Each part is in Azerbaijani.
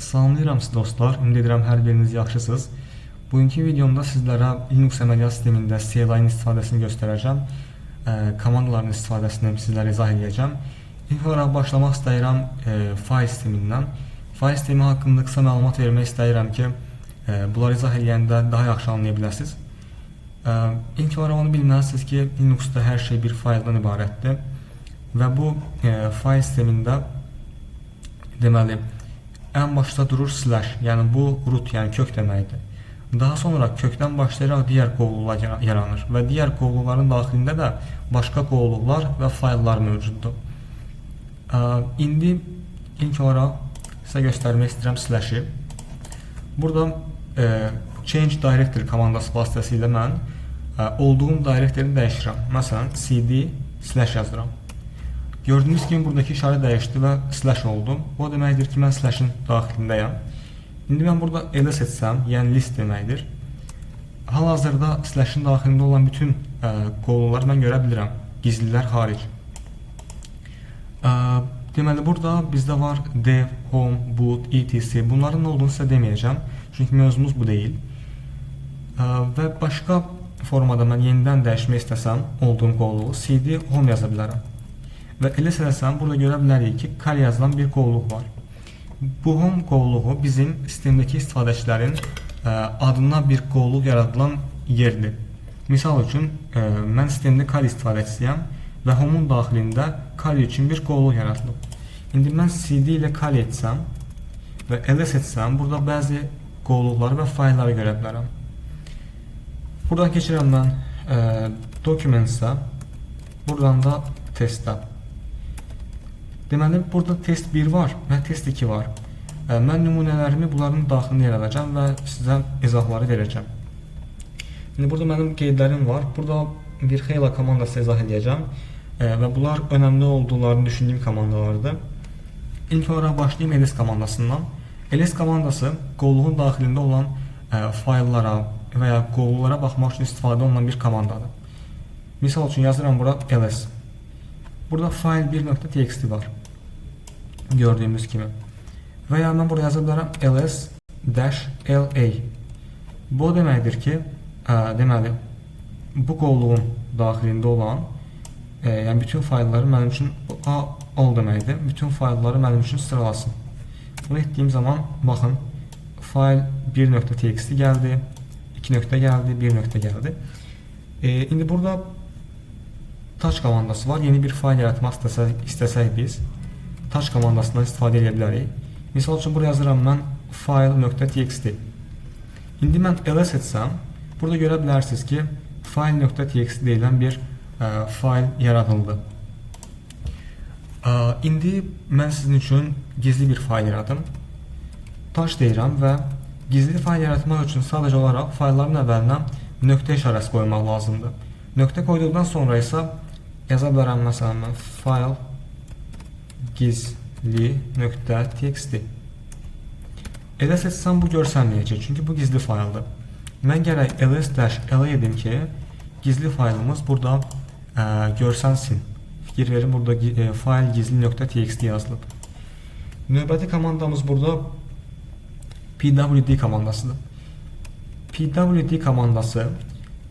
Salamlayıram sizi dostlar. Ümid edirəm hər biriniz yaxşısınız. Bugünkü videomda sizlərə Linux əməliyyat sistemində CLI-nin istifadəsini göstərəcəm. Komandaların istifadəsini sizlərə izah edəcəm. İlk olaraq başlamaq istəyirəm fayl sistemindən. Fayl sistemi haqqında qısa məlumat vermək istəyirəm ki, bunları izah eləyəndə daha yaxşı anlaya biləsiniz. İlk olaraq onu bilməlisiniz ki, Linuxda hər şey bir fayldan ibarətdir və bu fayl sistemində deməli ən başda durur slash, yəni bu root, yəni kök deməkdir. Daha sonra kökdən başlayaraq digər qovluqlar yaranır və digər qovluqların daxilində də başqa qovluqlar və fayllar mövcuddur. İndi ilk olaraq sizə göstərmək istəyirəm slash-i. Burada change directory komandası vasitəsilə mən olduğum directory dəyişirəm. Məsələn, cd slash yazıram. Gördüyünüz kimi buradakı işarə dəyişdi və slash oldu. Bu o deməkdir ki, mən slash'ın daxilindəyəm. İndi mən burada ls etsəm, yəni list deməkdir. Hal-hazırda slash'ın daxilində olan bütün qovluqları mən görə bilirəm, gizlilər xaric. Deməli burada bizdə var dev, home, boot, etc. Bunların nə olduğunu sizə deməyəcəm. Çünki mövzumuz bu deyil. Və başqa formada mən yenidən dəyişmək istəsəm olduğum qovluğu cd home yaza bilərəm. Və ls eləsəm burada görə bilərik ki, Kali yazılan bir qovluq var. Bu home qovluğu bizim sistemdəki istifadəçilərin adına bir qovluq yaradılan yerdir. Misal üçün, mən sistemdə Kali istifadəçisiyəm və home-un daxilində Kali üçün bir qovluq yaradılıb. İndi mən cd ilə Kali etsəm və ls etsəm, burada bəzi qovluqları və faylları görə bilərəm. Buradan keçirəm mən Documents-a, buradan da testə. Deməli, burada test 1 var və test 2 var. Mən nümunələrimi bunların daxilində yaradacağam və sizə izahları verəcəm. İndi burada mənim qeydlərim var. Burada bir xeyli komanda sizə izah edəcəm. Və bunlar önəmli olduqlarını düşündüyüm komandalardır. İlk olaraq başlayayım ls komandasından. Ls komandası qovluğun daxilində olan fayllara və ya qovluqlara baxmaq üçün istifadə olunan bir komandadır. Misal üçün yazıram bura ls. Burada file 1.txt var. Gördüyümüz kimi. Və ya mən burada yaza bilərəm ls-la. Bu o deməkdir ki, deməli bu qovluğun daxilində olan yəni bütün faylları mənim üçün a all deməkdir. Bütün faylları mənim üçün sıralasın. Bunu etdiyim zaman baxın, file 1.txt gəldi, 2 nöqtə gəldi, 1 nöqtə gəldi. İndi burada touch komandası var. Yeni bir fayl yaratmaq istəsək biz touch komandasından istifadə edə bilərik. Misal üçün buraya yazıram mən file.txt. İndi mən ls etsəm, burada görə bilərsiniz ki, file.txt deyilən bir fayl yaradıldı. İndi mən sizin üçün gizli bir fayl yaradım. Touch deyirəm və gizli fayl yaratmaq üçün sadəcə olaraq faylların əvvəlinə nöqtə işarəsi qoymaq lazımdır. Nöqtə qoyduqdan sonra isə yaza bilərəm məsələn mən file gizli.txt. Ls etsəm bu görsənməyəcək, çünki bu gizli fayldır. Mən gərək ls-la edim ki, gizli faylımız burada görsənsin. Fikir verin, burada fayl gizli.txt yazılıb. Növbəti komandamız burada pwd komandasıdır. Pwd komandası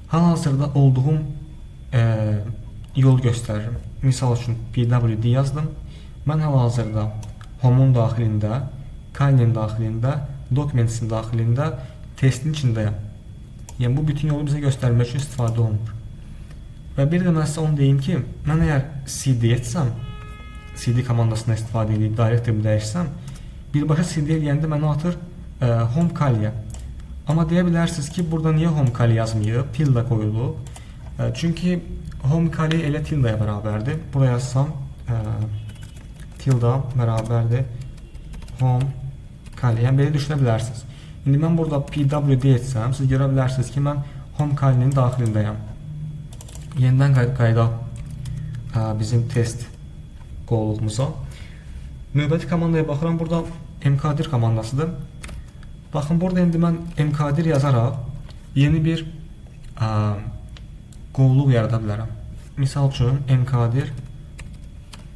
hal-hazırda olduğum yol göstərir. Misal üçün pwd yazdım. Mən hal-hazırda home-un daxilində, Kali'nin daxilində, Documents'in daxilində, testin içindəyəm. Yəni bu bütün yolu bizə göstərmək üçün istifadə olunur. Və bir də mən sizə onu deyim ki, mən əgər cd etsəm, cd komandasından istifadə edib directory dəyişsəm, birbaşa cd eləyəndə məni atır home Kali'yə. Amma deyə bilərsiniz ki, burada niyə home Kali yazmayıb, tilde qoyulub. Çünki home Kali elə tildaya bərabərdir. Buraya yazsam, tilda bərabərdir home Kali. Yəni belə düşünə bilərsiniz. İndi mən burada pwd etsəm, siz görə bilərsiniz ki, mən home Kali'nin daxilindəyəm. Yenidən qayıdaq bizim test qovluğumuza. Növbəti komandaya baxıram. Burada mkdir komandasıdır. Baxın, burada indi mən mkdir yazaraq yeni bir qovluq yarada bilərəm. Misal üçün mkdir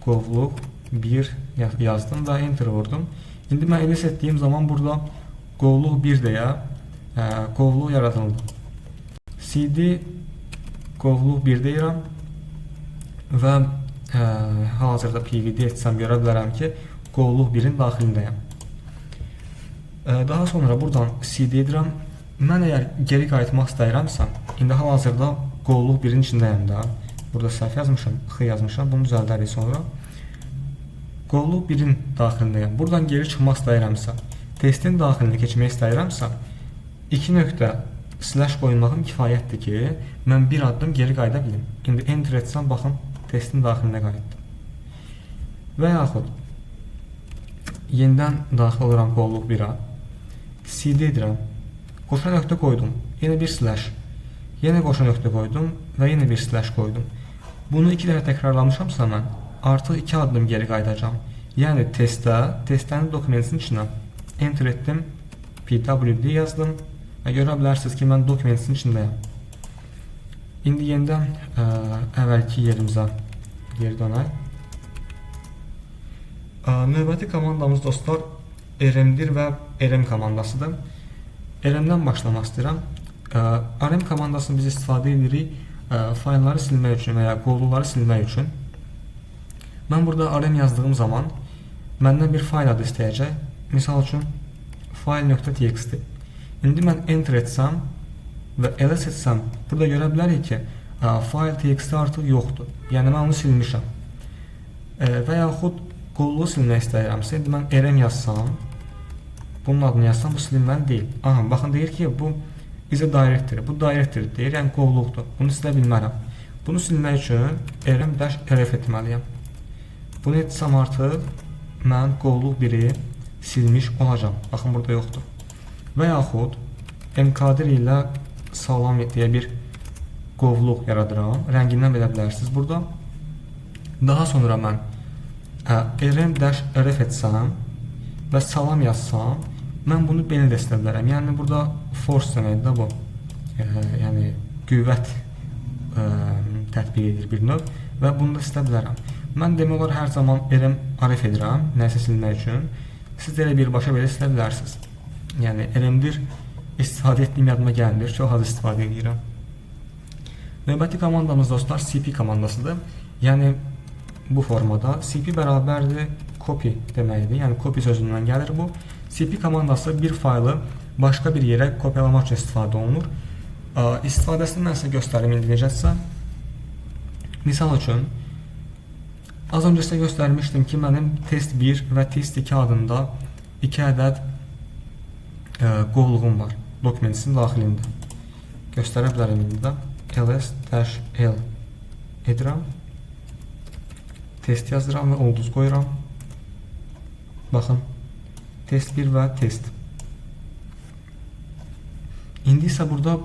qovluq 1 yazdım və enter vurdum. İndi mən ls etdiyim zaman burada qovluq 1 deyə qovluq yaradıldı. Cd qovluq 1 deyirəm və hal-hazırda pvd etsəm görə bilərəm ki, qovluq 1-in daxilindəyəm. Daha sonra buradan cd edirəm. Mən əgər geri qayıtmaq istəyirəmsə, indi hal-hazırda qovluq 1-in içindəyəm də. Burada səhv yazmışam, x yazmışam, bunu düzəldərik sonra. Qovluq 1-in daxilindəyəm. Buradan geri çıxmaq istəyirəmsə, testin daxilinə keçmək istəyirəmsə, 2 nöqtə slash qoymağım kifayətdir ki, mən bir addım geri qayıda bilim. İndi enter etsəm, baxın, testin daxilinə qayıtdım. Və yaxud yenidən daxil oluram qovluq 1-ə, cd edirəm, qoşa nöqtə qoydum, yenə bir slash, yenə qoşa nöqtə qoydum və yenə bir slash qoydum. Bunu 2 dəfə təkrarlamışamsa mən, artıq 2 addım geri qayıdacağam. Yəni testə, testlərin dokumentin içinə enter etdim, pwd yazdım və görə bilərsiniz ki, mən dokumentin içindəyəm. İndi yenidən əvvəlki yerimizə geri dönək. Növbəti komandamız dostlar rmdir və rm komandasıdır. Rm-dən başlamaq istəyirəm. Rm komandasını biz istifadə edirik faylları silmək üçün və ya qovluqları silmək üçün. Mən burada rm yazdığım zaman məndən bir fayl adı istəyəcək. Misal üçün file.txt. İndi mən enter etsəm və ls etsəm, burada görə bilərik ki, file.txt artıq yoxdur. Yəni mən onu silmişəm. Və yaxud qovluğu silmək istəyirəmsə, indi mən rm yazsam, bunun adını yazsam, bu silinməli deyil. Aha, baxın deyir ki, bu is a directory. Bu directory deyir, yəni qovluqdur. Bunu silə bilmərəm. Bunu silmək üçün rm-rf etməliyəm. Bunu etsəm artıq mən qovluq 1-i silmiş olacağam. Baxın, burada yoxdur. Və yaxud mkdir ilə salam deyə bir qovluq yaradıram. Rəngindən bilə bilərsiniz burada. Daha sonra mən rm-rf etsəm və salam yazsam, mən bunu belə də silə bilərəm. Yəni burada force deməkdir də bu. Yəni qüvvət tətbiq edir bir növ və bunu da silə bilərəm. Mən demək olar hər zaman rm-rf edirəm, nəsə silmək üçün. Siz də elə birbaşa belə silə bilərsiniz. Yəni rmdir istifadə etdiyim yadıma gəlmir. Çox az istifadə edirəm. Növbəti komandamız dostlar cp komandasıdır. Yəni bu formada cp bərabərdir copy deməkdir. Yəni copy sözündən gəlir bu. Cp komandası bir faylı başqa bir yerə kopyalamaq üçün istifadə olunur. İstifadəsini mən sizə göstərim indi necədirsə. Misal üçün az öncə sizə göstərmişdim ki, mənim test 1 və test 2 adında 2 ədəd qovluğum var dokumentin daxilində. Göstərə bilərəm indi də. Ls-l edirəm. Test yazıram və ulduz qoyuram. Baxın, test 1 və test. İndi isə burada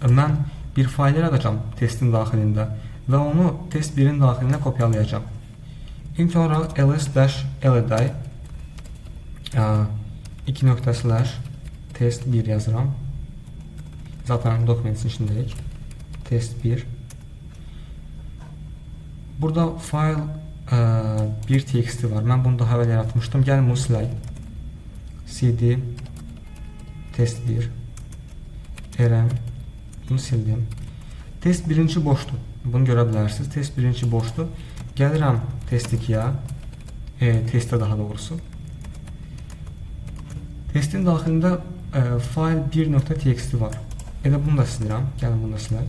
mən bir fayl yaradacağam testin daxilində və onu test 1-in daxilinə kopyalayacağam. İlk olaraq ls-l edək. 2 nöqtə slash test 1 yazıram. Zaten dokumentin içindəyik. Test 1. Burada fayl 1.txt var. Mən bunu daha əvvəl yaratmışdım. Gəlin bunu silək. Cd test 1 rm bunu sildim. Test birinci boşdur. Bunu görə bilərsiniz. Test birinci boşdur. Gəlirəm test 2-yə. Testə daha doğrusu. Testin daxilində fayl 1.txt var. Elə bunu da silirəm. Gəlin bunu da silək.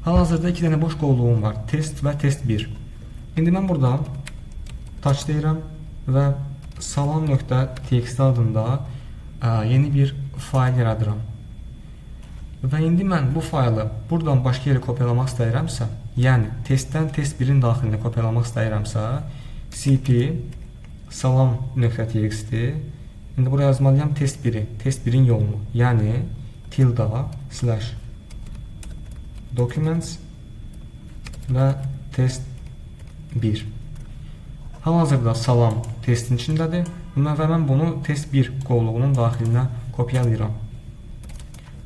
Hal-hazırda 2 dənə boş qovluğum var. Test və test 1. İndi mən burada touch deyirəm və salam.txt adında yeni bir fayl yaradıram. Və indi mən bu faylı buradan başqa yerə kopyalamaq istəyirəmsə, yəni testdən test 1-in daxilinə kopyalamaq istəyirəmsə, cp salam.txt indi buraya yazmalıyam test 1-i, test 1-in yolunu, yəni tilda slash documents və test 1. Hal-hazırda salam testin içindədir və mən bunu test 1 qovluğunun daxilinə kopyalayıram.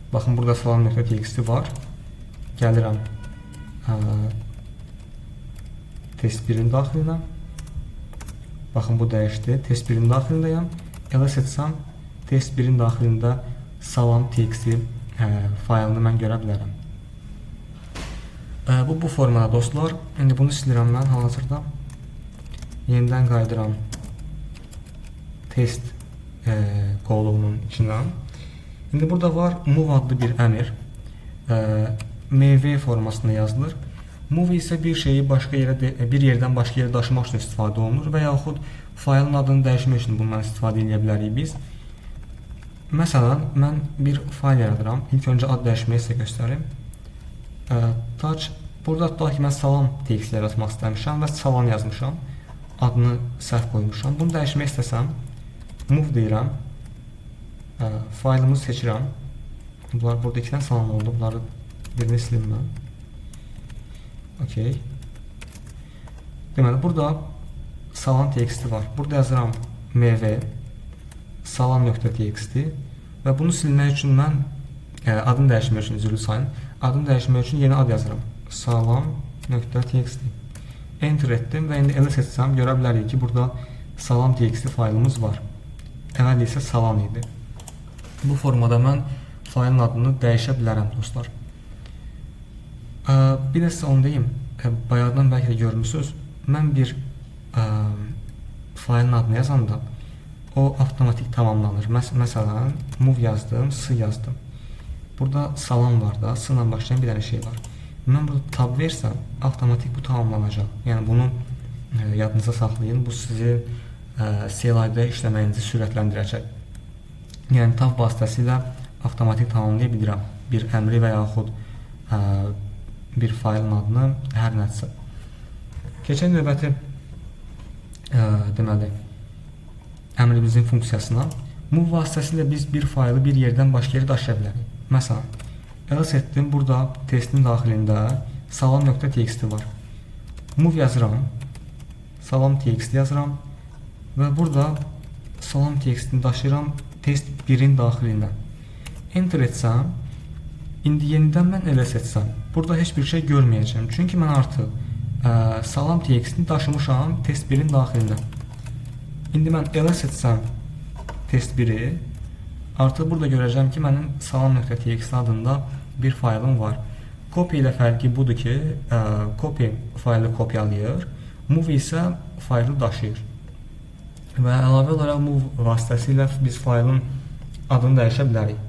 Baxın, burada salam.txt var. Gəlirəm test 1-in daxilinə. Baxın, bu dəyişdi. Test 1-in daxilindəyəm. Ls etsəm, test 1-in daxilində salam.txt faylını mən görə bilərəm. Bu formada dostlar. İndi bunu silirəm mən hal-hazırda. Yenidən qayıdıram test qovluğunun içinə. İndi burada var move adlı bir əmir. MV formasında yazılır. Move isə bir şeyi başqa yerə bir yerdən başqa yerə daşımaq üçün istifadə olunur və yaxud faylın adını dəyişmək üçün bundan istifadə edə bilərik biz. Məsələn, mən bir fayl yaradıram. İlk öncə ad dəyişməyi sizə göstərim. Touch, burada tutaq ki, mən salam txt yaratmaq istəmişəm və salam yazmışam. Adını səhv qoymuşam. Bunu dəyişmək istəsəm, move deyirəm. Faylımı seçirəm. Bunlar burada iki dənə salam oldu. Bunları birini silim mən. Okay. Deməli, burada salam txt var. Burada yazıram mv salam.txt və bunu silmək üçün mən adını dəyişmək üçün, üzrlü sayın, adını dəyişmək üçün yeni ad yazıram. Salam.txt. Enter etdim və indi ls etsəm görə bilərik ki, burada salam.txt faylımız var. Əvvəl isə salam idi. Bu formada mən faylın adını dəyişə bilərəm dostlar. Bir də sizə onu deyim, bayaqdan bəlkə də görmüsünüz, mən bir faylın adını yazanda o avtomatik tamamlanır. Məsələn, move yazdım, s yazdım. Burada salam var da, s ilə başlayan bir dənə şey var. Mən burada tab versəm, avtomatik bu tamamlanacaq. Yəni bunu yadınıza saxlayın. Bu sizi CLI-də işləməyinizi sürətləndirəcək. Yəni tab vasitəsilə avtomatik tamamlaya bilirəm bir əmri və yaxud bir faylın adını, hər nədirsə. Keçən növbəti deməli əmrimizin funksiyasına. Move vasitəsilə biz bir faylı bir yerdən başqa yerə daşıya bilərik. Məsələn, ls etdim, burada testin daxilində salam.txt var. Move yazıram, salam.txt yazıram və burada salam.txt-ni daşıyıram test 1-in daxilində. Enter etsəm, indi yenidən mən ls etsəm, burada heç bir şey görməyəcəm. Çünki mən artıq salam.txt-ni daşımışam test 1-in daxilində. İndi mən ls etsəm test 1-i, artıq burada görəcəm ki, mənim salam.txt adında bir faylım var. Copy ilə fərqi budur ki, copy faylı kopyalayır, move isə faylı daşıyır. Və əlavə olaraq move vasitəsilə biz faylın adını dəyişə bilərik.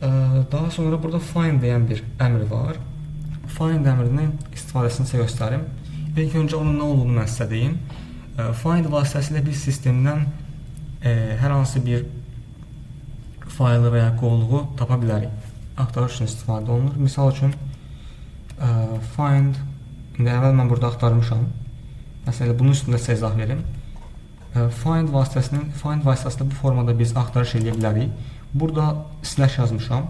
Daha sonra burada find deyən bir əmr var. Find əmrinin istifadəsini sizə göstərim. İlk öncə onun nə olduğunu mən sizə deyim. Find vasitəsilə biz sistemdən hər hansı bir faylı və ya qovluğu tapa bilərik. Axtarış üçün istifadə olunur. Misal üçün find, indi əvvəl mən burada axtarmışam. Məsələn, bunun üstündə sizə izah verim. Find vasitəsilə bu formada biz axtarış eləyə bilərik. Burada slash yazmışam.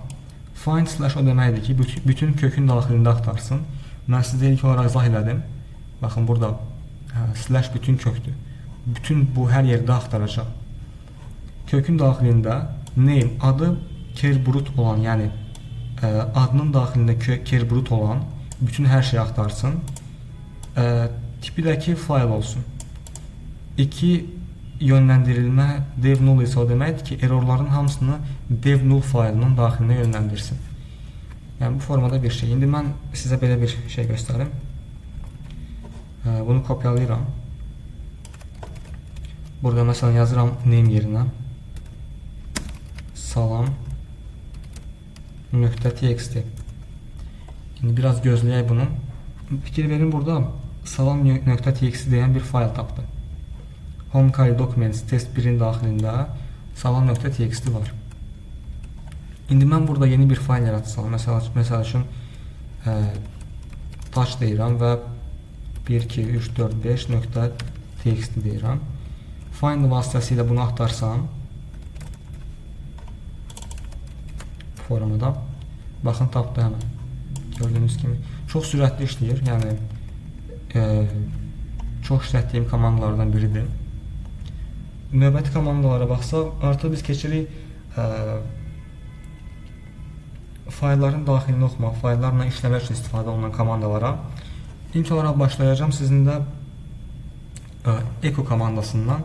Find slash o deməkdir ki, bütün kökün daxilində axtarsın. Mən sizə ilk olaraq izah elədim. Baxın, burada slash bütün kökdür. Bütün bu hər yerdə axtaracaq. Kökün daxilində name adı kerbrut olan, yəni adının daxilində kerbrut olan bütün hər şeyi axtarsın. Tipi də ki, fayl olsun. 2 yönləndirilmə dev null isə o deməkdir ki, errorların hamısını dev null faylının daxilinə yönləndirsin. Yəni bu formada bir şey. İndi mən sizə belə bir şey göstərim. Bunu kopyalayıram. Burada məsələn yazıram name yerinə salam.txt. İndi biraz gözləyək bunu. Fikir verin, burada salam.txt deyən bir fayl tapdı. Home Kali Documents test 1-in daxilində salam.txt var. İndi mən burada yeni bir fayl yaratsam, məsəl üçün touch deyirəm və 1, 2, 3, 4, 5.txt deyirəm. Find vasitəsilə bunu axtarsam formada, baxın tapdı həmən. Gördüyünüz kimi çox sürətli işləyir. Yəni çox işlətdiyim komandalardan biridir. Növbəti komandalara baxsaq, artıq biz keçirik faylların daxilini oxumaq, fayllarla işləmək üçün istifadə olunan komandalara. İlk olaraq başlayacağım sizinlə Echo komandasından.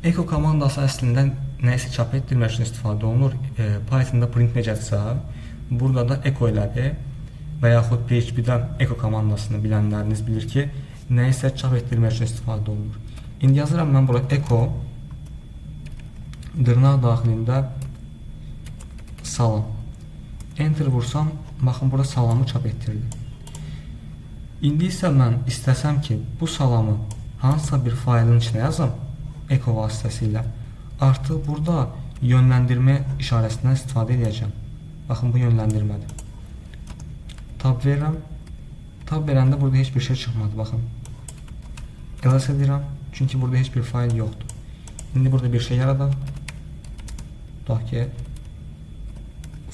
Echo komandası əslində nəyisə çap etdirmək üçün istifadə olunur. Pythonda print necədirsə, burada da echo elədir və yaxud PHP-də echo komandasını bilənləriniz bilir ki, nəyisə çap etdirmək üçün istifadə olunur. İndi yazıram mən bura echo dırnaq daxilində salam. Enter vursam, baxın burada salamı çap etdirdi. İndi isə mən istəsəm ki, bu salamı hansısa bir faylın içinə yazım, echo vasitəsilə, artıq burada yönləndirmə işarəsindən istifadə edəcəm. Baxın, bu yönləndirmədir. Tab verirəm. Tab verəndə burada heç bir şey çıxmadı, baxın. Ls edirəm, çünki burada heç bir fayl yoxdur. İndi burada bir şey yaradaq. Tutaq ki,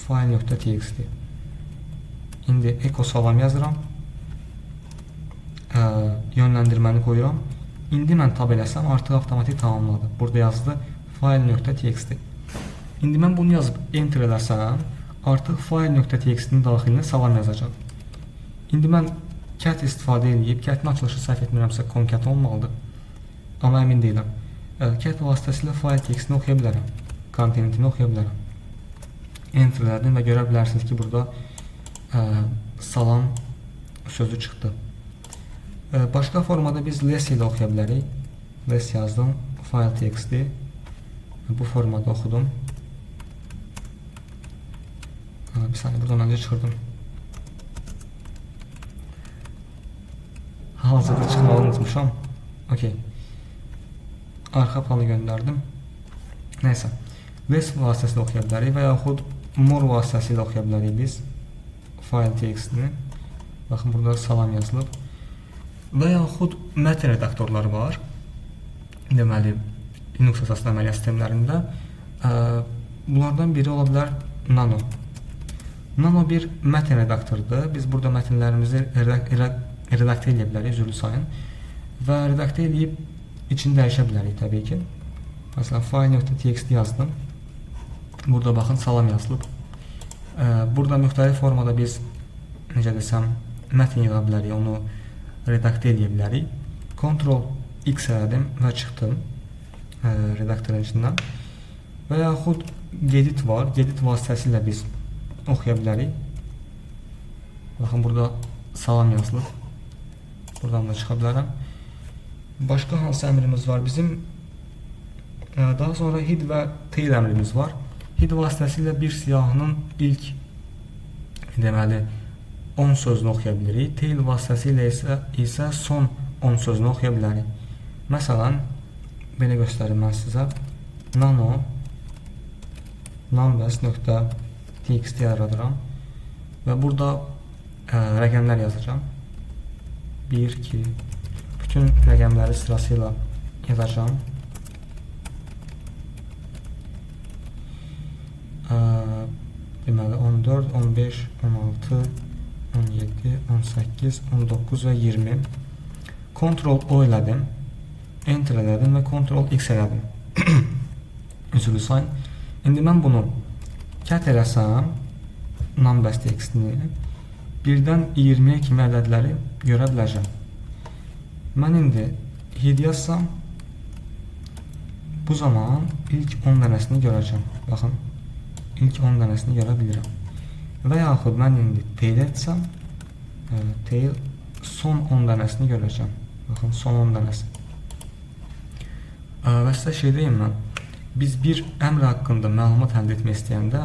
file.txt. İndi echo salam yazıram. Yönləndirməni qoyuram. İndi mən tab eləsəm, artıq avtomatik tamamladı. Burada yazdı file.txt. İndi mən bunu yazıb enter eləsəm, artıq file.txt-nin daxilinə salam yazacaq. İndi mən cat istifadə edib, cat-in açılışı səhv etmirəmsə concat olmalıdır. Amma əmin deyiləm. Cat vasitəsilə file.txt-ni oxuya bilərəm. Kontentini oxuya bilərəm. Enter elədim və görə bilərsiniz ki, burada salam sözü çıxdı. Başqa formada biz less ilə oxuya bilərik. Less yazdım, file.txt. Bu formada oxudum. Bir saniye, buradan öncə çıxırdım. Hal-hazırda çıxmağı unutmuşam. Okey. Arxa planı göndərdim. Neysə. Less vasitəsilə oxuya bilərik və yaxud more vasitəsilə oxuya bilərik biz file.txt-ni. Baxın, burada salam yazılıb. Və yaxud mətn redaktorları var. Deməli, Linux əsaslı əməliyyat sistemlərində. Bunlardan biri ola bilər Nano. Nano bir mətn redaktordur. Biz burada mətnlərimizi redaktə edə bilərik, üzrlü sayın. Və redaktə edib içini dəyişə bilərik təbii ki. Məsələn, file.txt yazdım. Burada baxın, salam yazılıb. Burada müxtəlif formada biz, necə desəm, mətn yığa bilərik, onu redaktə edə bilərik. Ctrl X elədim və çıxdım redaktorun içindən. Və yaxud gedit var. Gedit vasitəsilə biz oxuya bilərik. Baxın, burada salam yazılıb. Buradan da çıxa bilərəm. Başqa hansı əmrimiz var bizim? Daha sonra head və tail əmrimiz var. Head vasitəsilə bir siyahının ilk, deməli, 10 sözünü oxuya bilirik. Tail vasitəsilə isə son 10 sözünü oxuya bilərik. Məsələn, belə göstərim mən sizə. Nano numbers.txt yaradıram və burada rəqəmlər yazacağam. 1, 2, bütün rəqəmləri sırasıyla yazacağam. Deməli, 14, 15, 16, 17, 18, 19 və 20. Ctrl O elədim, Enter elədim və Ctrl X elədim. Üzrlü sayın. İndi mən bunu cat eləsəm, numbers.txt-ni birdən 20-yə kimi ədədləri görə biləcəm. Mən indi head yazsam, bu zaman ilk 10 dənəsini görəcəm. Baxın, ilk 10 dənəsini görə bilirəm. Və yaxud mən indi tail etsəm, tail son 10 dənəsini görəcəm. Baxın, son 10 dənəsi. Və sizə şey deyim mən, biz bir əmr haqqında məlumat əldə etmək istəyəndə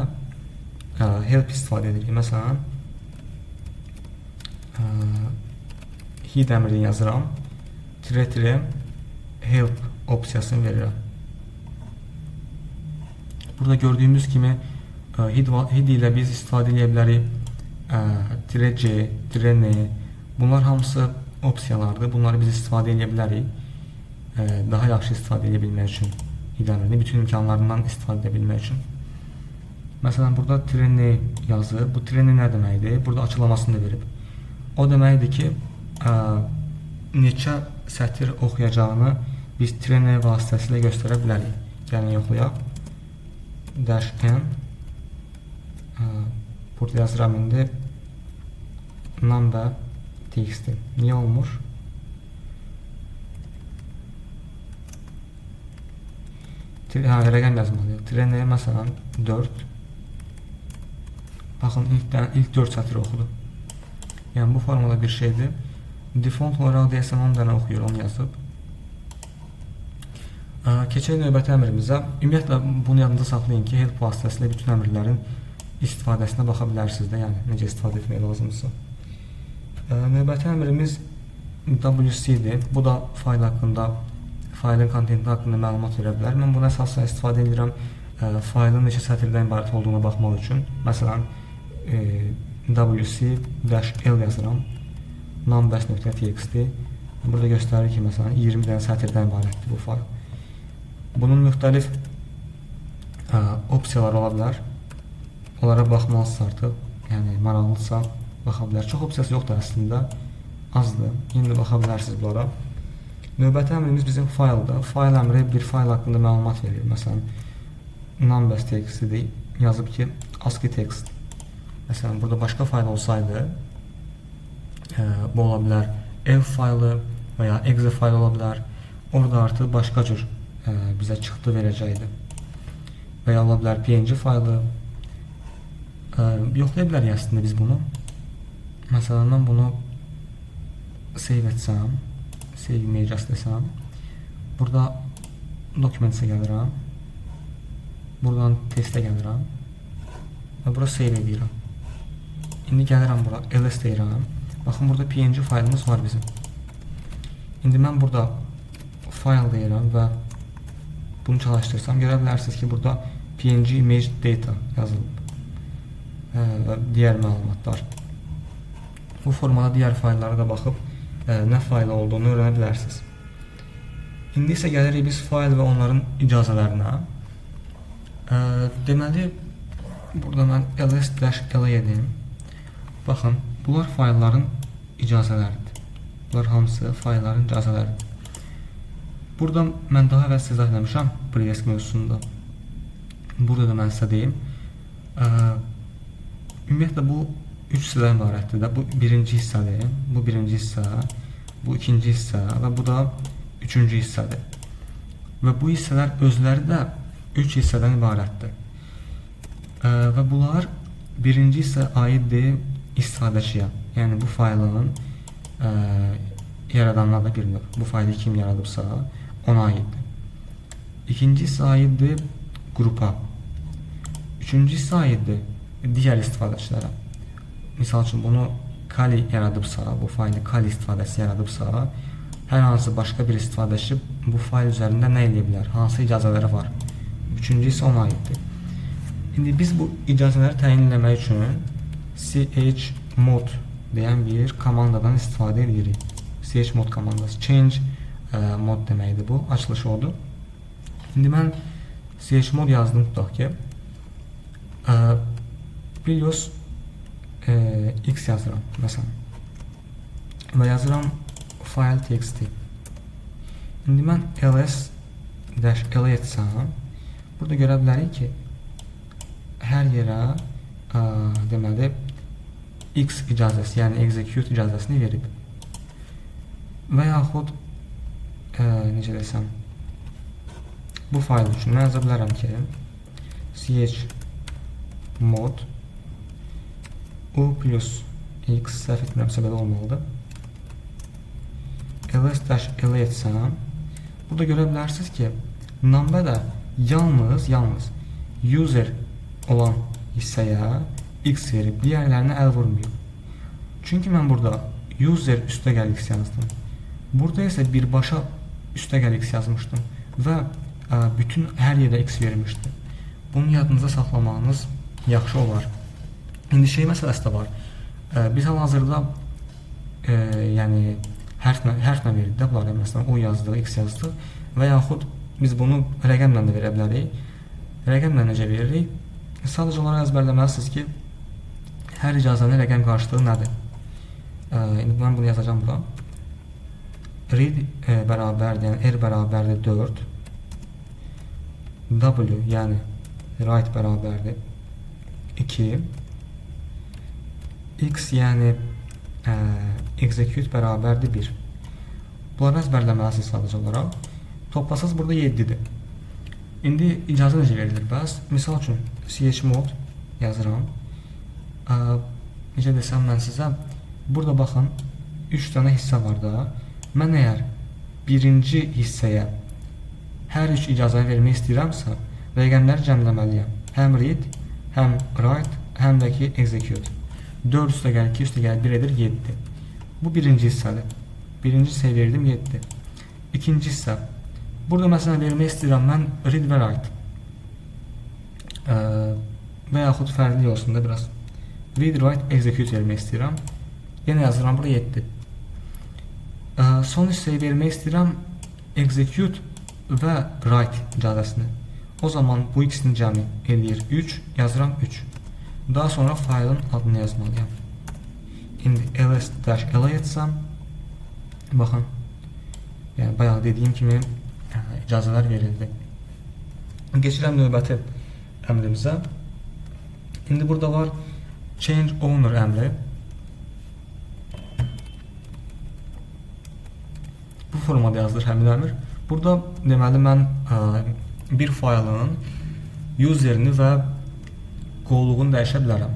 help istifadə edirik. Məsələn, head əmrini yazıram, tire-tire help opsiyasını verirəm. Burada gördüyümüz kimi head ilə biz istifadə edə bilərik tire-c, tire-n. Bunlar hamısı opsiyalardır. Bunları biz istifadə edə bilərik. Daha yaxşı istifadə edə bilmək üçün head əmrini, bütün imkanlarından istifadə edə bilmək üçün. Məsələn, burada tire-n yazır. Bu tire-n nə deməkdir? Burada açıqlamasını da verib. O deməkdir ki, neçə sətir oxuyacağını biz tire-n vasitəsilə göstərə bilərik. Gəlin yoxlayaq. Dash n. Burada yazıram indi number.txt. Niyə olmur? Rəqəm yazmalıyıq. Tire N məsələn 4. Baxın, ilk 4 sətri oxudu. Yəni bu formada bir şeydir. Default olaraq deyəsən 10 dənə oxuyur, onu yazıb. Keçək növbəti əmrimizə. Ümumiyyətlə bunu yadınızda saxlayın ki, help vasitəsilə bütün əmrlərin istifadəsinə baxa bilərsiniz də, yəni necə istifadə etmək lazımdırsa. Növbəti əmrimiz WC-dir. Bu da fayl haqqında, faylın kontenti haqqında məlumat verə bilər. Mən bunu əsasən istifadə edirəm faylın neçə sətirdən ibarət olduğuna baxmaq üçün. Məsələn, WC-L yazıram. numbers.txt. Burada göstərir ki, məsələn, 20 dənə sətirdən ibarətdir bu fayl. Bunun müxtəlif opsiyaları ola bilər. Onlara baxmalısınız artıq. Yəni maraqlıdırsa baxa bilər. Çox opsiyası yoxdur əslində. Azdır. Yenə də baxa bilərsiniz bunlara. Növbəti əmrimiz bizim fayldır. Fayl əmri bir fayl haqqında məlumat verir. Məsələn, numbers.txt yazıb ki, ASCII text. Məsələn, burada başqa fayl olsaydı, bu ola bilər ev faylı və ya exe faylı ola bilər. Orada artıq başqa cür bizə çıxdı verəcəkdi. Və ya ola bilər PNG faylı. Yoxlaya bilərik əslində biz bunu. Məsələn, mən bunu save etsəm, save image desəm, burada Documents'e gəlirəm. Buradan testə gəlirəm. Və bura save edirəm. İndi gəlirəm bura, ls deyirəm. Baxın, burada PNG faylımız var bizim. İndi mən burada file deyirəm və bunu çalışdırsam, görə bilərsiniz ki, burada PNG image data yazılıb və digər məlumatlar. Bu formada digər fayllara da baxıb nə fayl olduğunu öyrənə bilərsiniz. İndi isə gəlirik biz fayl və onların icazələrinə. Deməli, burada mən ls-l edim. Baxın, bunlar faylların icazələridir. Bunlar hamısı faylların icazələridir. Burada mən daha əvvəl sizə izah eləmişəm privilege mövzusunda. Burada da mən sizə deyim. Ümumiyyətlə bu üç hissədən ibarətdir də. Bu birinci hissədir, bu birinci hissə, bu ikinci hissə və bu da üçüncü hissədir. Və bu hissələr özləri də üç hissədən ibarətdir. Və bunlar birinci hissə aiddir istifadəçiyə. Yəni bu faylın yaradanlar da bir növ. Bu faylı kim yaradıbsa ona aiddir. İkinci hissə aiddir qrupa. Üçüncü hissə aiddir digər istifadəçilərə. Misal üçün bunu Kali yaradıbsa, bu faylı Kali istifadəçisi yaradıbsa, hər hansı başqa bir istifadəçi bu fayl üzərində nə eləyə bilər? Hansı icazələri var? Üçüncü hissə ona aiddir. İndi biz bu icazələri təyin etmək üçün chmod deyən bir komandadan istifadə edirik. Chmod komandası. Change mod deməkdir bu. Açılışı odur. İndi mən chmod yazdım, tutaq ki, plus x yazıram məsələn. Və yazıram file txt. İndi mən ls -l etsəm, burada görə bilərik ki, hər yerə deməli x icazəsi, yəni execute icazəsini verib. Və yaxud necə desəm, bu fayl üçün mən yaza bilərəm ki, chmod u plus x, səhv etmirəmsə belə olmalıdır. Ls-l etsəm, burada görə bilərsiniz ki, number də yalnız user olan hissəyə x verib, digərlərinə əl vurmayıb. Çünki mən burada user üstəgəl x yazdım. Burada isə birbaşa üstəgəl x yazmışdım və bütün hər yerə x vermişdi. Bunu yadınızda saxlamağınız yaxşı olar. İndi şey məsələsi də var. Biz hal-hazırda yəni hərflə veririk də bunları. Məsələn, O yazdıq, X yazdıq və yaxud biz bunu rəqəmlə də verə bilərik. Rəqəmlə necə veririk? Sadəcə olaraq əzbərləməlisiniz ki, hər icazənin rəqəm qarşılığı nədir? İndi mən bunu yazacağam bura. Read bərabərdir, yəni R bərabərdir 4. W, yəni write bərabərdir 2. X, yəni execute bərabərdir 1. Bunları əzbərləməlisiniz sadəcə olaraq. Toplasanız burada 7-dir. İndi icazə necə verilir bəs? Misal üçün chmod yazıram. Necə desəm mən sizə, burada baxın 3 dənə hissə var da. Mən əgər birinci hissəyə hər üç icazəni vermək istəyirəmsə, rəqəmləri cəmləməliyəm. Həm read, həm write, həm də ki execute. 4 üstə gəl, 2 üstə gəl, 1 edir 7. Bu birinci hissədir. Birinci hissəyə verdim 7. İkinci hissə. Burada məsələn vermək istəyirəm mən read və write. Və yaxud fərqli olsun da biraz. Read, write, execute vermək istəyirəm. Yenə yazıram bura 7. Son hissəyi vermək istəyirəm execute və write icazəsini. O zaman bu ikisinin cəmi eləyir 3, yazıram 3. Daha sonra faylın adını yazmalıyam. İndi ls-la etsəm, baxın, yəni bayaq dediyim kimi icazələr verildi. Keçirəm növbəti əmrimizə. İndi burada var change owner əmri. Bu formada yazılır həmin əmr. Burada deməli mən bir faylın userini və qovluğunu dəyişə bilərəm.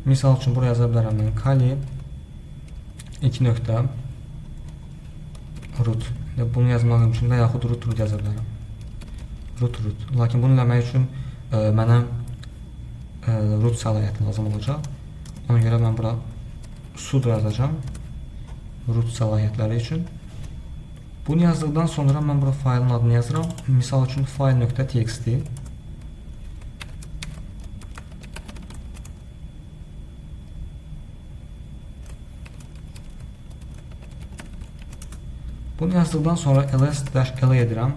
Misal üçün buraya yaza bilərəm mən kali 2 nöqtə root. Bunu yazmaq üçün də yaxud root root yaza bilərəm. Root root. Lakin bunu eləmək üçün mənə root səlahiyyəti lazım olacaq. Ona görə mən bura sudo yazacağam root səlahiyyətləri üçün. Bunu yazdıqdan sonra mən bura faylın adını yazıram. Misal üçün file.txt. Bunu yazdıqdan sonra ls-la edirəm.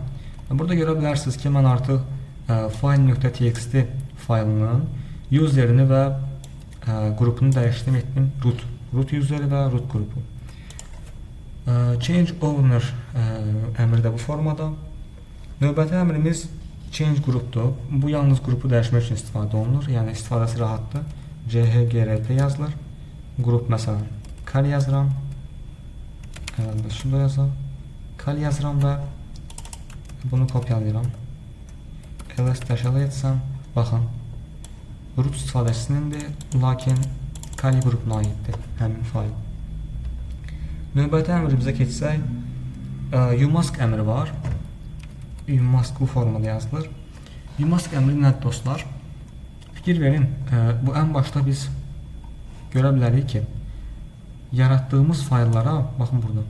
Burada görə bilərsiniz ki, mən artıq file.txt faylının userini və qrupunu dəyişdim, etdim root. Root useri və root qrupu. Change owner əmri də bu formada. Növbəti əmrimiz change grupdur. Bu yalnız qrupu dəyişmək üçün istifadə olunur. Yəni istifadəsi rahatdır. Chgrp yazılır. Qrup məsələn kali yazıram. Əvvəldə sudo yazam. Kali yazıram və bunu kopyalayıram. Ls-la etsəm, baxın, root istifadəsinindir, lakin kali qrupuna aiddir həmin fayl. Növbəti əmrimizə keçsək, umask əmri var. Umask bu formada yazılır. Umask əmri nədir dostlar? Fikir verin, bu ən başda biz görə bilərik ki, yaratdığımız fayllara, baxın burada,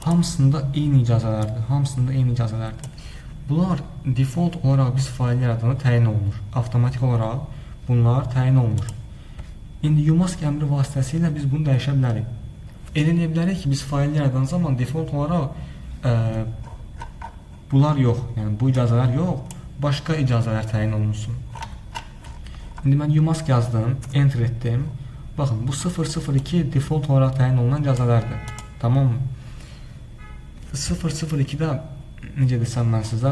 hamısında eyni icazələrdir. Hamısında eyni icazələrdir. Bunlar default olaraq biz fayl yaradanda təyin olunur. Avtomatik olaraq bunlar təyin olunur. İndi umask əmri vasitəsilə biz bunu dəyişə bilərik. Elə eləyə bilərik ki, biz fayl yaradan zaman default olaraq bunlar yox, yəni bu icazələr yox, başqa icazələr təyin olunsun. İndi mən umask yazdım, enter etdim. Baxın, bu 002 default olaraq təyin olunan icazələrdir. Tamam mı? 002-də necə desəm mən sizə,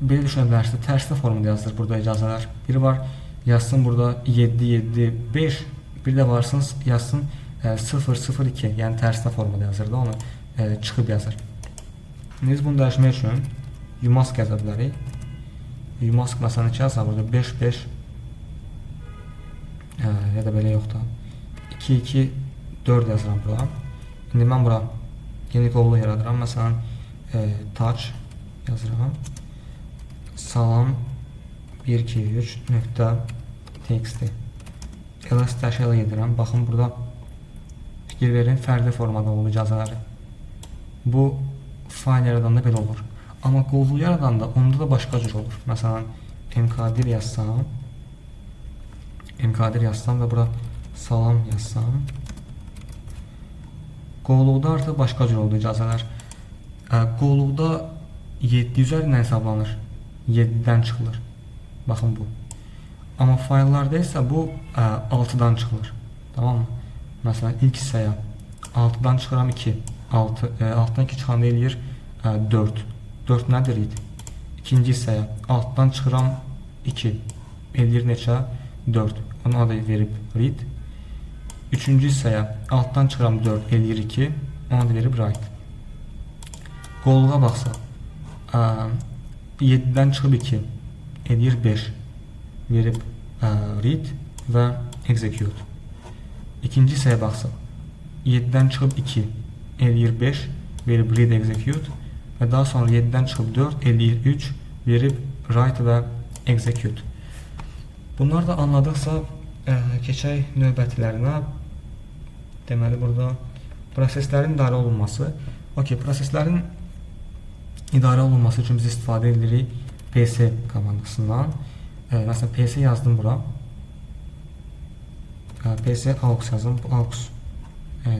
belə düşünə bilərsiniz, tərsli formada yazılır burada icazələr. Biri var, yazsın burada 7, 7, 5, bir də varsın, yazsın 0, 0, 2, yəni tərsli formada yazır da, onu çıxıb yazır. Biz bunu dəyişmək üçün umask yaza bilərik. Umask məsələn 2 yazsa burada 5, 5 ya da belə yox da 2, 2, 4 yazıram bura. İndi mən bura yeni qovluq yaradıram. Məsələn, touch yazıram. Salam 1, 2, 3 nöqtə txt. Ls-l edirəm. Baxın, burada fikir verin, fərqli formada olur icazələri. Bu fayl yaradanda belə olur. Amma qovluq yaradanda onda da başqa cür olur. Məsələn, mkdir yazsam, mkdir yazsam və bura salam yazsam, qovluqda artıq başqa cür oldu icazələr. Qovluqda 7 üzərindən hesablanır. 7-dən çıxılır. Baxın bu. Amma fayllarda isə bu 6-dan çıxılır. Tamam mı? Məsələn, ilk hissəyə 6-dan çıxıram 2. 6-dan 2 çıxanda eləyir 4. 4 nədir idi? İkinci hissəyə 6-dan çıxıram 2. Eləyir neçə? 4. Ona da verib read. Üçüncü hissəyə 6-dan çıxıram 4, eləyir 2. Ona da verib write. Qovluğa baxsaq, 7-dən çıxıb 2 eləyir 5. Verib read və execute. İkinci hissəyə baxsaq, 7-dən çıxıb 2 eləyir 5, verib read execute və daha sonra 7-dən çıxıb 4 eləyir 3, verib write və execute. Bunları da anladıqsa, keçək növbətilərinə. Deməli, burada proseslərin idarə olunması. Okey, proseslərin idarə olunması üçün biz istifadə edirik PS komandasından. Məsələn, PS yazdım bura. PS aux yazdım. Bu aux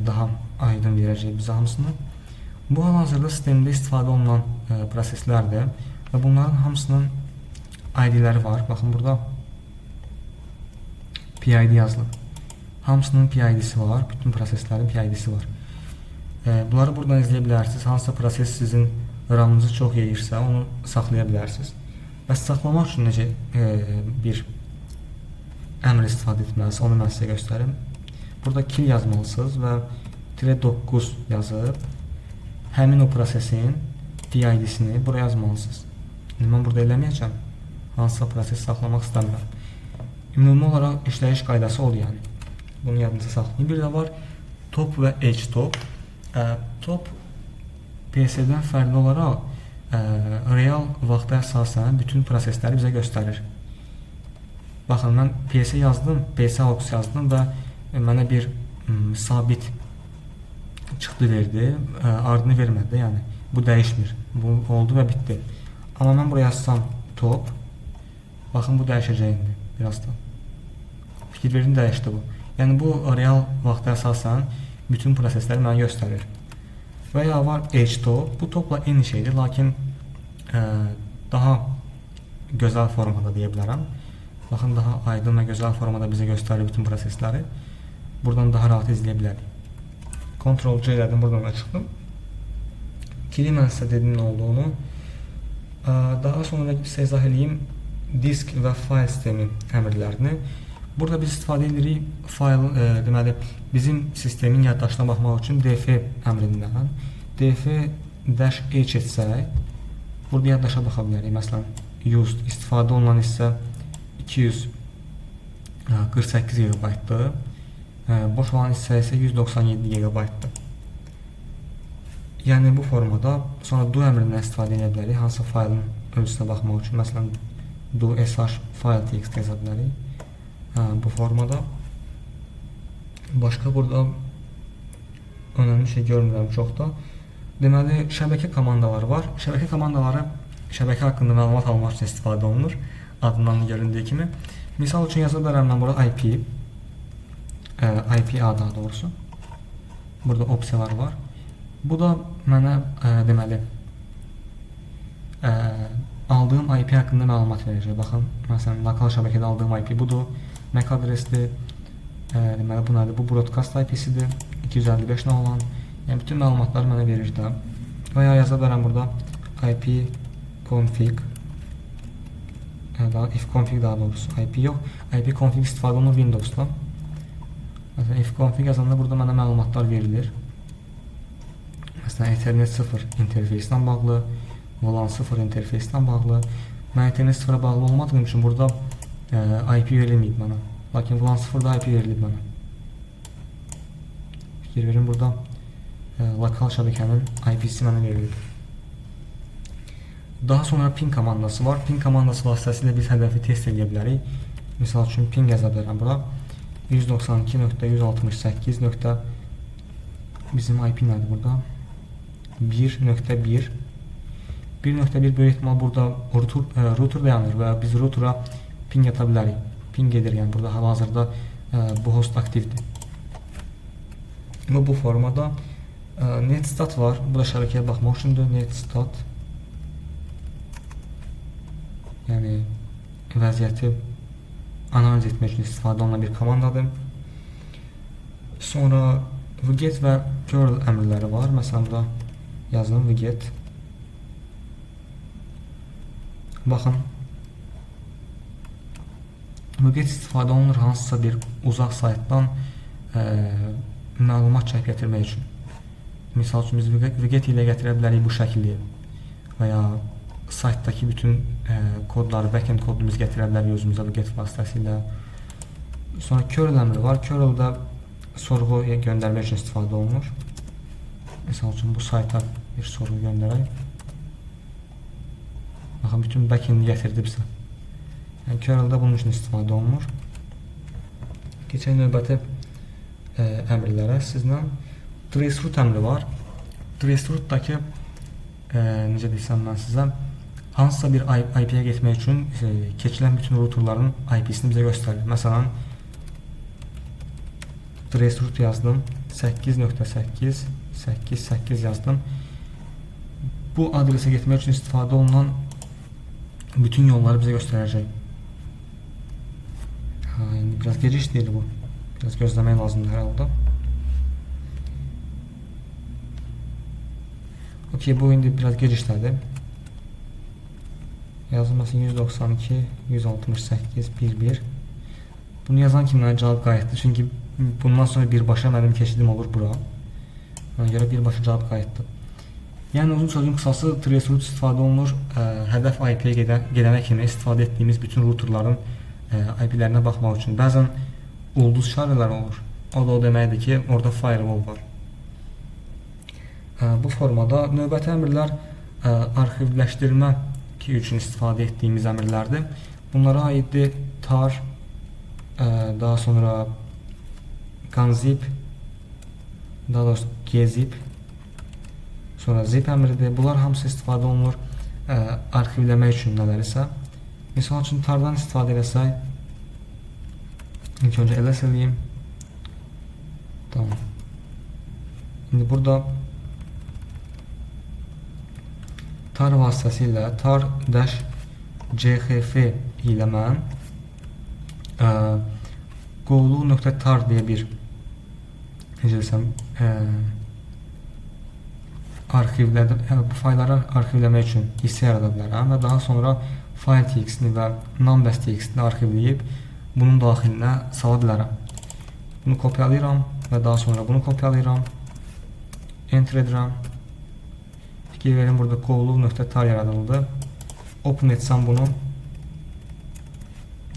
daha aydın verəcək bizə hamısını. Bu hal-hazırda sistemdə istifadə olunan proseslərdir və bunların hamısının ID-ləri var. Baxın, burada PID yazılıb. Hamısının PID-si var. Bütün proseslərin PID-si var. Bunları buradan izləyə bilərsiniz. Hansısa proses sizin RAM-ınızı çox yeyirsə, onu saxlaya bilərsiniz. Bəs saxlamaq üçün necə bir əmr istifadə etməlisiniz, onu mən sizə göstərim. Burada kill yazmalısınız və -9 yazıb həmin o prosesin PID-sini buraya yazmalısınız. İndi mən burada eləməyəcəm. Hansısa proses saxlamaq istəmirəm. Ümumi olaraq işləyiş qaydası odur yəni. Bunu yadınıza saxlayın. Bir də var top və htop. Top PS-dən fərqli olaraq real vaxta əsasən bütün prosesləri bizə göstərir. Baxın, mən PS yazdım, PS aux yazdım və mənə bir sabit çıxdı verdi. Ardını vermədi də, yəni bu dəyişmir. Bu oldu və bitdi. Amma mən buraya yazsam top, baxın bu dəyişəcək indi birazdan. Fikir verin, dəyişdi bu. Yəni bu real vaxta əsasən bütün prosesləri mənə göstərir. Və ya var htop. Bu topla eyni şeydir, lakin daha gözəl formada deyə bilərəm. Baxın, daha aydın və gözəl formada bizə göstərir bütün prosesləri. Buradan daha rahat izləyə bilərik. Ctrl C elədim, buradan da çıxdım. Kili mən sizə dedim nə olduğunu. Daha sonra sizə izah eləyim disk və fayl sistemi əmrlərini. Burada biz istifadə edirik fayl, deməli bizim sistemin yaddaşına baxmaq üçün df əmrindən. df-h etsək, burada yaddaşa baxa bilərik. Məsələn, used istifadə olunan hissə 248 GB-dır. Boş olan hissə isə 197 GB-dır. Yəni bu formada sonra do əmrindən istifadə edə bilərik. Hansısa faylın ölçüsünə baxmaq üçün. Məsələn, do sh file txt yaza bilərik. Bu formada. Başqa burada önəmli şey görmürəm çox da. Deməli, şəbəkə komandaları var. Şəbəkə komandaları şəbəkə haqqında məlumat almaq üçün istifadə olunur. Adından göründüyü kimi. Misal üçün yaza bilərəm mən burada IP, IPA daha doğrusu. Burada opsiyalar var. Bu da mənə deməli aldığım IP haqqında məlumat verəcək. Baxın, məsələn, lokal şəbəkədə aldığım IP budur. MAC adresdir. Deməli, bu nədir? Bu broadcast IP-sidir. 255 nə olan. Yəni bütün məlumatları mənə verir də. Və ya yaza bilərəm burada IP config, daha ifconfig daha doğrusu. IP yox. IP config istifadə olunur Windows'da. Məsələn, ifconfig yazanda burada mənə məlumatlar verilir. Məsələn, Ethernet 0 interfeyslə bağlı, VLAN 0 interfeyslə bağlı. Mən Ethernet 0-a bağlı olmadığım üçün burada IP verilməyib mənə. Lakin VLAN 0-da IP verilib mənə. Fikir verin, burada lokal şəbəkənin IP-si mənə verilib. Daha sonra ping komandası var. Ping komandası vasitəsilə biz hədəfi test edə bilərik. Misal üçün, ping yaza bilərəm bura. 192.168. Bizim IP nədir burada? 1.1. 1.1 böyük ehtimal burada router dayanır və biz routera ping ata bilərik. Ping edir, yəni burada hal-hazırda bu host aktivdir. Bu formada netstat var. Bu da şəbəkəyə baxmaq üçündür. Netstat, yəni vəziyyəti analiz etmək üçün istifadə olunan bir komandadır. Sonra wget və curl əmrləri var. Məsələn, burada yazdım wget. Baxın, wget istifadə olunur hansısa bir uzaq saytdan məlumat çəkib gətirmək üçün. Misal üçün, biz wget ilə gətirə bilərik bu şəkilli və ya Saytdakı bütün kodları, backend kodunu biz gətirə bilərik özümüzə bu get vasitəsilə. Sonra curl əmri var. Curl-da sorğu göndərmək üçün istifadə olunur. Misal üçün bu sayta bir sorğu göndərək. Baxın, bütün backend gətirdi bizə. Yəni curl-da bunun üçün istifadə olunur. Keçək növbəti əmrlərə sizlə. Traceroute əmri var. Traceroute-dakı necə desəm mən sizə, hansısa bir IP-yə getmək üçün keçilən bütün routerların IP-sini bizə göstərir. Məsələn, traceroute yazdım, 8.8, 8.8 yazdım. Bu adresə getmək üçün istifadə olunan bütün yolları bizə göstərəcək. İndi biraz gec işləyir bu. Biraz gözləmək lazımdır hər halda. Okey, bu indi biraz gec işlədi. Yazılması 192, 168, 1, 1. Bunu yazan kimi mənə cavab qayıtdı. Çünki bundan sonra birbaşa mənim keçidim olur bura. Ona görə birbaşa cavab qayıtdı. Yəni uzun sözün qısası traceroute istifadə olunur. Hədəf IP-yə gedənə kimi istifadə etdiyimiz bütün routerların IP-lərinə baxmaq üçün. Bəzən ulduz işarələri olur. O da o deməkdir ki, orada firewall var. Bu formada növbəti əmrlər arxivləşdirmə üçün istifadə etdiyimiz əmrlərdir. Bunlara aiddir tar, daha sonra gunzip, daha doğrusu gzip, sonra zip əmridir. Bunlar hamısı istifadə olunur arxivləmək üçün nələrisə. Misal üçün tardan istifadə eləsək, ilk öncə ls eləyim. Tamam. İndi burada tar vasitəsilə tar dash chf ilə mən qovluq.tar deyə bir necə desəm arxivlədim. Yəni, bu faylları arxivləmək üçün hissə yarada bilərəm və daha sonra file txt-ni və numbers.txt-ni arxivləyib bunun daxilinə sala bilərəm. Bunu kopyalayıram və daha sonra bunu kopyalayıram. Enter edirəm. Fikir verin, burada qovluq.tar yaradıldı. Open etsəm bunu,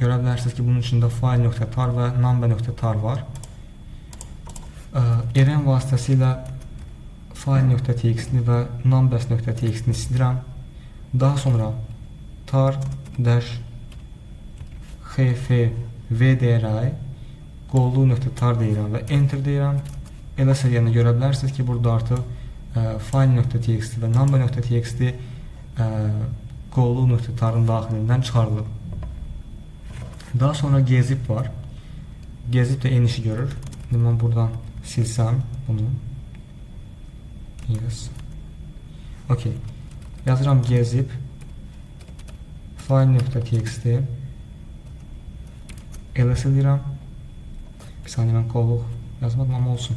görə bilərsiniz ki, bunun içində file.tar və number.tar var. Rm vasitəsilə file.txt-ni və numbers.txt-ni silirəm. Daha sonra tar dash xf v deyərək qovluq.tar deyirəm və enter deyirəm. Elə səviyyəni görə bilərsiniz ki, burada artıq file.txt və number.txt qovluq.tarın daxilindən çıxarılıb. Daha sonra gzip var. Gzip də eyni işi görür. İndi mən buradan silsəm bunu. Yes. Okay. Yazıram gzip file.txt ls edirəm. Bir saniyə, mən qovluq yazmadım, amma olsun.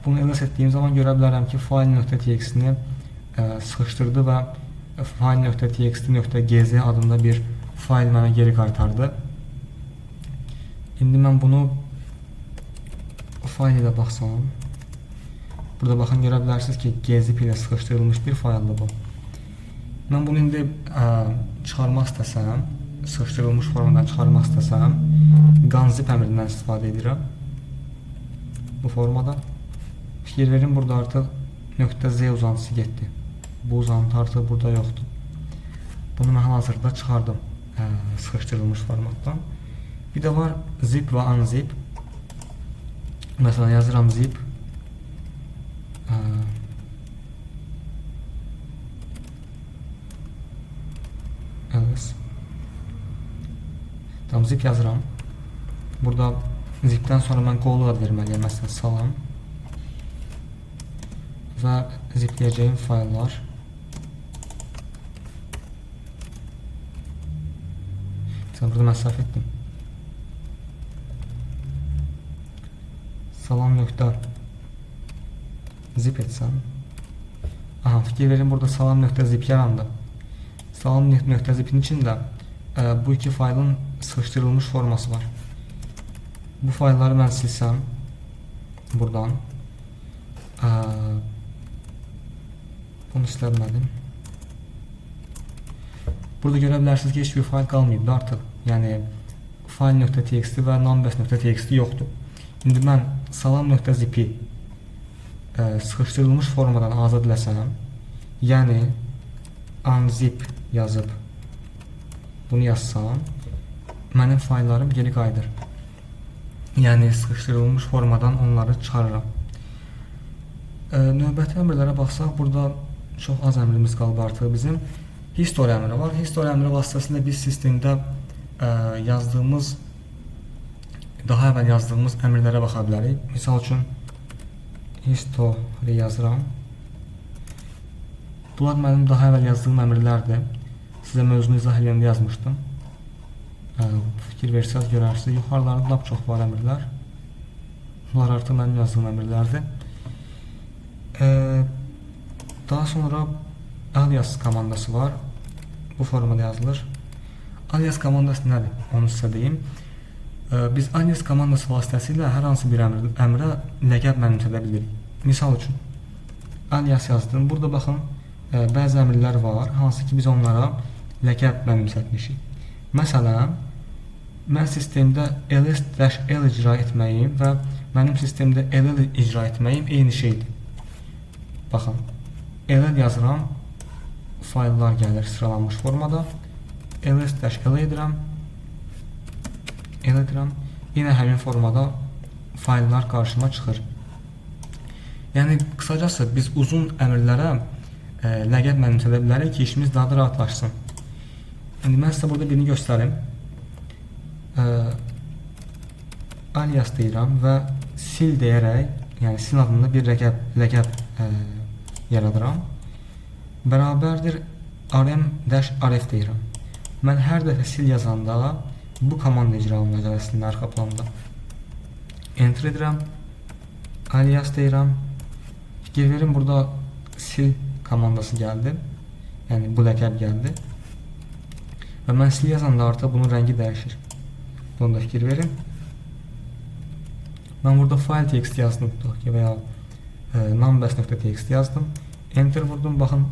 Bunu ls etdiyim zaman görə bilərəm ki, file.txt-ni sıxışdırdı və file.txt.gz adında bir fayl mənə geri qaytardı. İndi mən bunu fayl ilə baxsam, burada baxın, görə bilərsiniz ki, gzip ilə sıxışdırılmış bir fayldır bu. Mən bunu indi çıxarmaq istəsəm, sıxışdırılmış formadan çıxarmaq istəsəm, gunzip əmrindən istifadə edirəm bu formada. Fikir verin, burada artıq .z uzantısı getdi. Bu uzantı artıq burada yoxdur. Bunu mən hal-hazırda çıxardım sıxışdırılmış formatdan. Bir də var zip və unzip. Məsələn, yazıram zip. Ls. Tamam, zip yazıram. Burada zipdən sonra mən qovluq ad verməliyəm. Məsələn, salam. Və zipləyəcəyim fayllar. Məsələn, burada mən səhv etdim. Salam nöqtə zip etsəm. Aha, fikir verin, burada salam nöqtə zip yarandı. Salam nöqtə zipin içində bu iki faylın sıxışdırılmış forması var. Bu faylları mən silsəm buradan, bunu silə bilmədim. Burada görə bilərsiniz ki, heç bir fayl qalmayıb da artıq. Yəni file.txt və numbers.txt yoxdur. İndi mən salam.zip-i sıxışdırılmış formadan azad eləsəm, yəni unzip yazıb bunu yazsam, mənim fayllarım geri qayıdır. Yəni sıxışdırılmış formadan onları çıxarıram. Növbəti əmrlərə baxsaq, burada çox az əmrimiz qalıb artıq bizim. History əmri var. History əmri vasitəsilə biz sistemdə yazdığımız, daha əvvəl yazdığımız əmrlərə baxa bilərik. Misal üçün history yazıram. Bunlar mənim daha əvvəl yazdığım əmrlərdir. Sizə mövzunu izah edəndə yazmışdım. Fikir versəz görərsiniz. Yuxarılarda lap çox var əmrlər. Bunlar artıq mənim yazdığım əmrlərdir. Daha sonra alias komandası var. Bu formada yazılır. Alias komandası nədir? Onu sizə deyim. Biz alias komandası vasitəsilə hər hansı bir əmrə ləqəb mənimsədə bilirik. Misal üçün, alias yazdım. Burada baxın, bəzi əmrlər var, hansı ki biz onlara ləqəb mənimsətmişik. Məsələn, mən sistemdə ls-l icra etməyim və mənim sistemdə ll icra etməyim eyni şeydir. Baxın, ll yazıram, fayllar gəlir sıralanmış formada. Ls-l edirəm, l edirəm. Yenə həmin formada fayllar qarşıma çıxır. Yəni, qısacası biz uzun əmrlərə ləqəb mənimsədə bilərik ki, işimiz daha da rahatlaşsın. İndi mən sizə burada birini göstərim. Alias deyirəm və sil deyərək, yəni sil adında bir ləqəb yaradıram. Bərabərdir rm-rf deyirəm. Mən hər dəfə sil yazanda bu komanda icra olunacaq əslində arxa planda. Enter edirəm, alias deyirəm. Fikir verin, burada sil komandası gəldi. Yəni bu ləqəb gəldi. Və mən sil yazanda artıq bunun rəngi dəyişir. Bunu da fikir verin. Mən burada file text yazdım tutaq ki, və ya numbers.txt yazdım. Enter vurdum, baxın,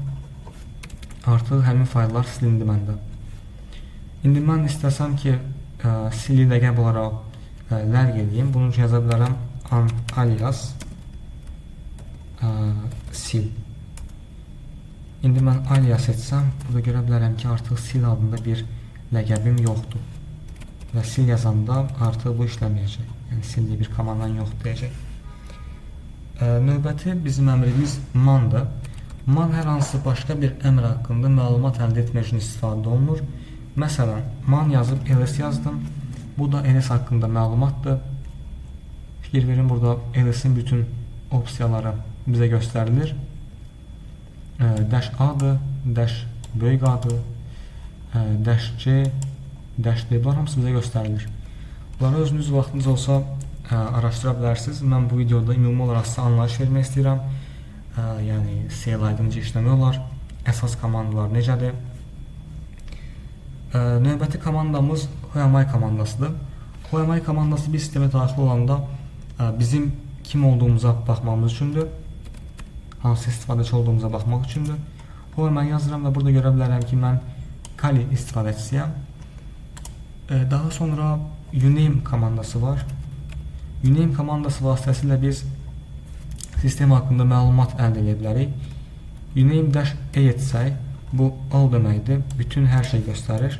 artıq həmin fayllar silindi məndə. İndi mən istəsəm ki, sili ləqəb olaraq ləğv edeyim. Bunun üçün yaza bilərəm alias sil. İndi mən alias etsəm, burada görə bilərəm ki, artıq sil adında bir ləqəbim yoxdur. Və sil yazanda artıq bu işləməyəcək. Yəni sil deyə bir komandan yoxdur deyəcək. Növbəti bizim əmrimiz mandır. Man hər hansı başqa bir əmr haqqında məlumat əldə etmək üçün istifadə olunur. Məsələn, man yazıb ls yazdım. Bu da ls haqqında məlumatdır. Fikir verin, burada ls-in bütün opsiyaları bizə göstərilir. Dash A-dır, dash böyük A-dır, dash C, dash D, bunlar hamısı bizə göstərilir. Bunları özünüz vaxtınız olsa araşdıra bilərsiniz. Mən bu videoda ümumi olaraq sizə anlayış vermək istəyirəm. Yəni CLI-da necə işləmək olar, əsas komandalar necədir. Növbəti komandamız whoami komandasıdır. Whoami komandası bir sistemə daxil olanda bizim kim olduğumuza baxmamız üçündür. Hansı istifadəçi olduğumuza baxmaq üçündür. Whoami yazıram və burada görə bilərəm ki, mən Kali istifadəçisiyəm. Daha sonra uname komandası var. Uname komandası vasitəsilə biz sistem haqqında məlumat əldə edə bilərik. Uname-a etsək, bu all deməkdir. Bütün hər şey göstərir.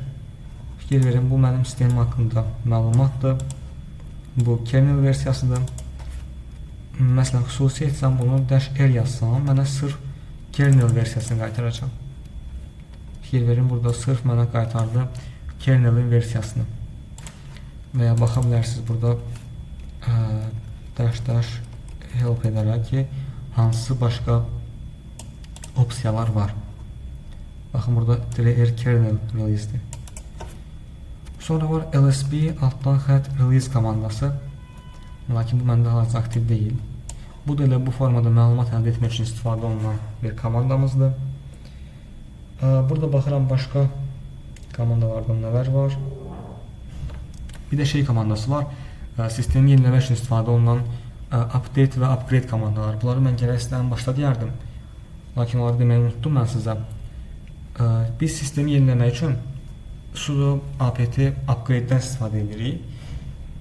Fikir verin, bu mənim sistemim haqqında məlumatdır. Bu kernel versiyasıdır. Məsələn, xüsusi etsəm bunu -r yazsam, mənə sırf kernel versiyasını qaytaracaq. Fikir verin, burada sırf mənə qaytardı kernelin versiyasını. Və ya baxa bilərsiniz burada dash dash help edərək ki, hansı başqa opsiyalar var. Baxın, burada -r kernel release-dir. Sonra var lsb altdan xətt release komandası. Lakin bu məndə hal-hazırda aktiv deyil. Bu da elə bu formada məlumat əldə etmək üçün istifadə olunan bir komandamızdır. Burada baxıram başqa komandalardan nələr var. Bir də şey komandası var. Sistemi yeniləmək üçün istifadə olunan update və upgrade komandaları. Bunları mən gərək sizə ən başda deyərdim. Lakin onları deməyi unutdum mən sizə. Biz sistemi yeniləmək üçün sudo apt upgrade-dən istifadə edirik.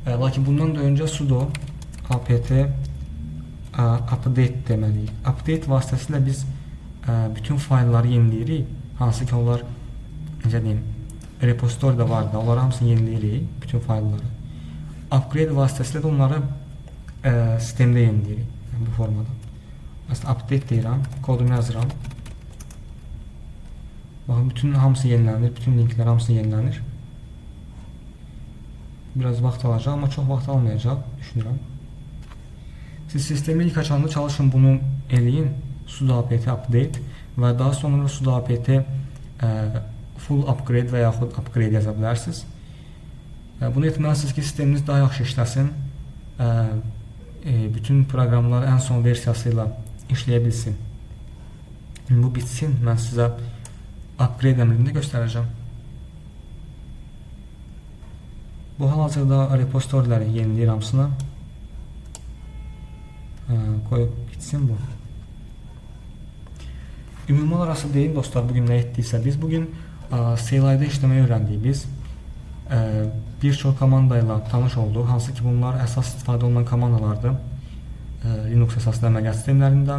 Lakin bundan da öncə sudo apt update deməliyik. Update vasitəsilə biz bütün faylları yeniləyirik. Hansı ki onlar, necə deyim, repositoriyada var da, onları hamısını yeniləyirik, bütün faylları. Upgrade vasitəsilə də onları sistemdə yeniləyirik. Yəni, bu formada. Məsələn, update deyirəm, kodumu yazıram. Baxın, bütün hamısı yenilənir, bütün linklər hamısı yenilənir. Biraz vaxt alacaq, amma çox vaxt almayacaq, düşünürəm. Siz sistemi ilk açanda çalışın bunu eləyin, sudo apt update və daha sonra sudo apt full upgrade və yaxud upgrade yaza bilərsiniz. Bunu etməlisiniz ki, sisteminiz daha yaxşı işləsin, bütün proqramlar ən son versiyası ilə işləyə bilsin. Bu bitsin, mən sizə upgrade əmrini də göstərəcəm. Bu hal-hazırda repositoriləri yeniləyir hamısını. Qoyub bitsin bu. Ümumi olaraq deyim dostlar, bugün nə etdiksə biz bugün CLI-də işləməyi öyrəndik biz. Bir çox komanda ilə tanış olduq, hansı ki bunlar əsas istifadə olunan komandalardır. Linux əsaslı əməliyyat sistemlərində.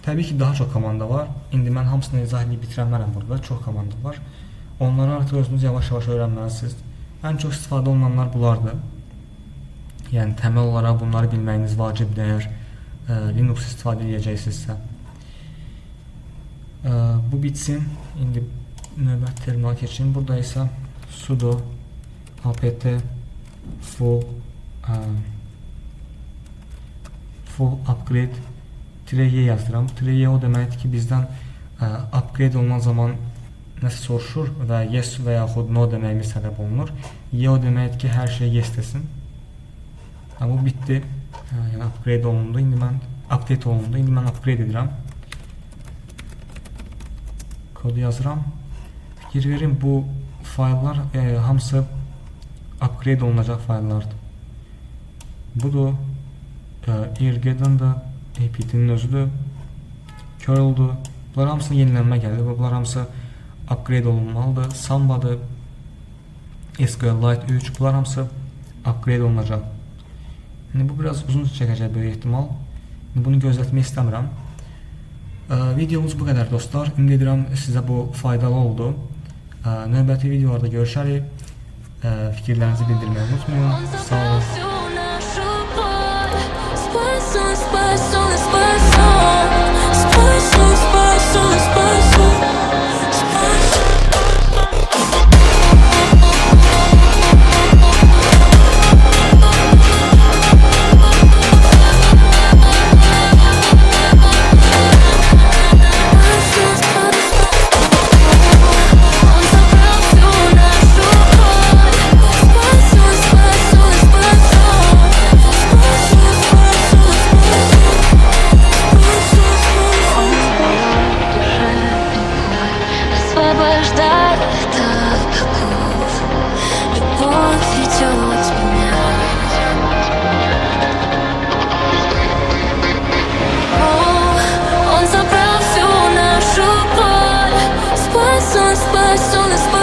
Təbii ki, daha çox komanda var. İndi mən hamısını izah edib bitirəmərəm burada. Çox komanda var. Onları artıq özünüz yavaş-yavaş öyrənməlisiniz. Ən çox istifadə olunanlar bunlardır. Yəni təməl olaraq bunları bilməyiniz vacibdir əgər Linux istifadə edəcəksinizsə. Bu bitsin. İndi növbət terminala keçim. Burada isə sudo apt full full upgrade -y yazdıram. -y o deməkdir ki, bizdən upgrade olunan zaman nəsə soruşur və yes və yaxud no deməyimiz tələb olunur. Y o deməkdir ki, hər şey yes desin. Bu bitdi. Yəni upgrade olundu. İndi mən update olundu. İndi mən upgrade edirəm. Kodu yazıram. Fikir verin, bu fayllar hamısı upgrade olunacaq fayllardır. Budur. Airgeddon'dır. APT-nin özüdür. Curl'dur. Bunlar hamısını yenilənmə gəlir və bunlar hamısı upgrade olunmalıdır. Samba'dır. SQLite 3. Bunlar hamısı upgrade olunacaq. İndi bu biraz uzun çəkəcək böyük ehtimal. İndi bunu gözlətmək istəmirəm. Videomuz bu qədər dostlar. Ümid edirəm sizə bu faydalı oldu. Növbəti videolarda görüşərik. Fikirlərinizi bildirməyi unutmayın. Sağ olun. Спас, он, спас, он, спас.